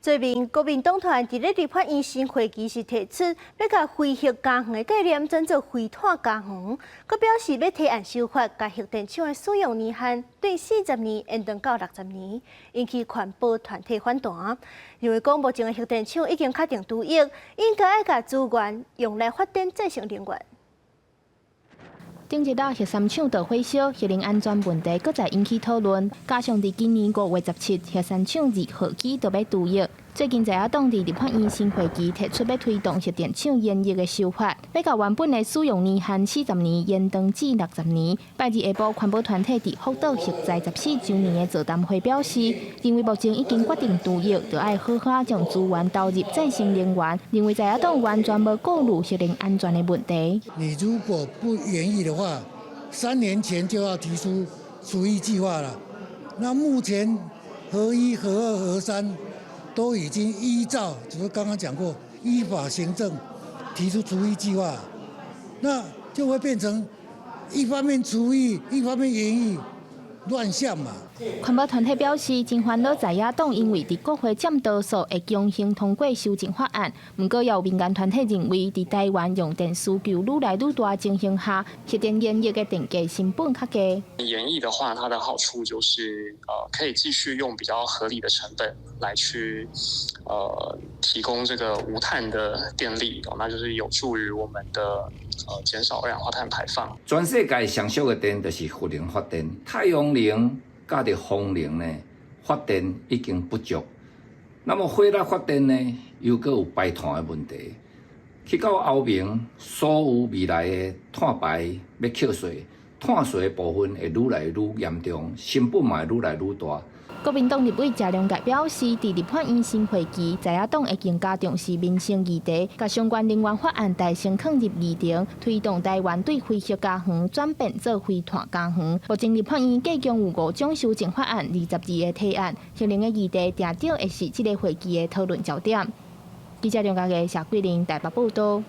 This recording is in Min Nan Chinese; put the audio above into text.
最近國民黨團佇咧立法院新會期時提出，欲共非核家園的概念轉做非碳家園，閣表示欲提案修法，共核電廠的使用年限對40年延長到60年，引起環保團體反彈，認為講目前的核電廠已經確定除役，應該愛共資源用來發展再生能源。頂一禮核三廠著火燒，核能安全問題閣再引起討論。加上佇今年5月17，核三廠二號機就欲除役。最近在野黨佇立法院新會期提出欲推動核電廠延役的修法，欲共原本的使用年限四十年延長至六十年。拜二下晡，環保團體佇福島核災14週年的座談會表示，認為目前已經決定除役，就愛好好將資源投入再生能源，認為在野黨完全無顧慮核能安全的問題。你如果不延役的話，3年前就要提出除役計劃了。那目前核一、核二、核三都已經依照，就是剛剛講過，依法行政提出除役計劃，那就會變成一方面除役，一方面延役，亂象嘛。環保團體表示，真煩惱在野黨因為佇國會佔多數會強行通過修正法案。毋過，也有民間團體認為，佇台灣用電需求愈來愈大情形下，核電延役的電價成本較低。延役的話，它的好處就是，可以繼續用比較合理的成本來去，提供這個無碳的電力，那就是有助於我們的，減少二氧化碳排放。全世界上俗的電就是核能發電，太陽能佮著風能呢，發電已經不足。那麼火力發電呢，又閣有排碳的問題。去到歐盟，所有未來的碳排欲扣稅，碳稅的部分會愈來愈嚴重，成本嘛會愈來愈大。國民黨立委謝龍介表示，佇立法院新會期，在野黨會更加重視民生議題，共相關能源法案代先囥入議程，推動台灣對非核家園轉變做非碳家園。目前立法院計共有五種修正法案，22個提案，核能的議題定著會是這个會期的討論焦點。記者梁家傑、謝桂玲台北報道。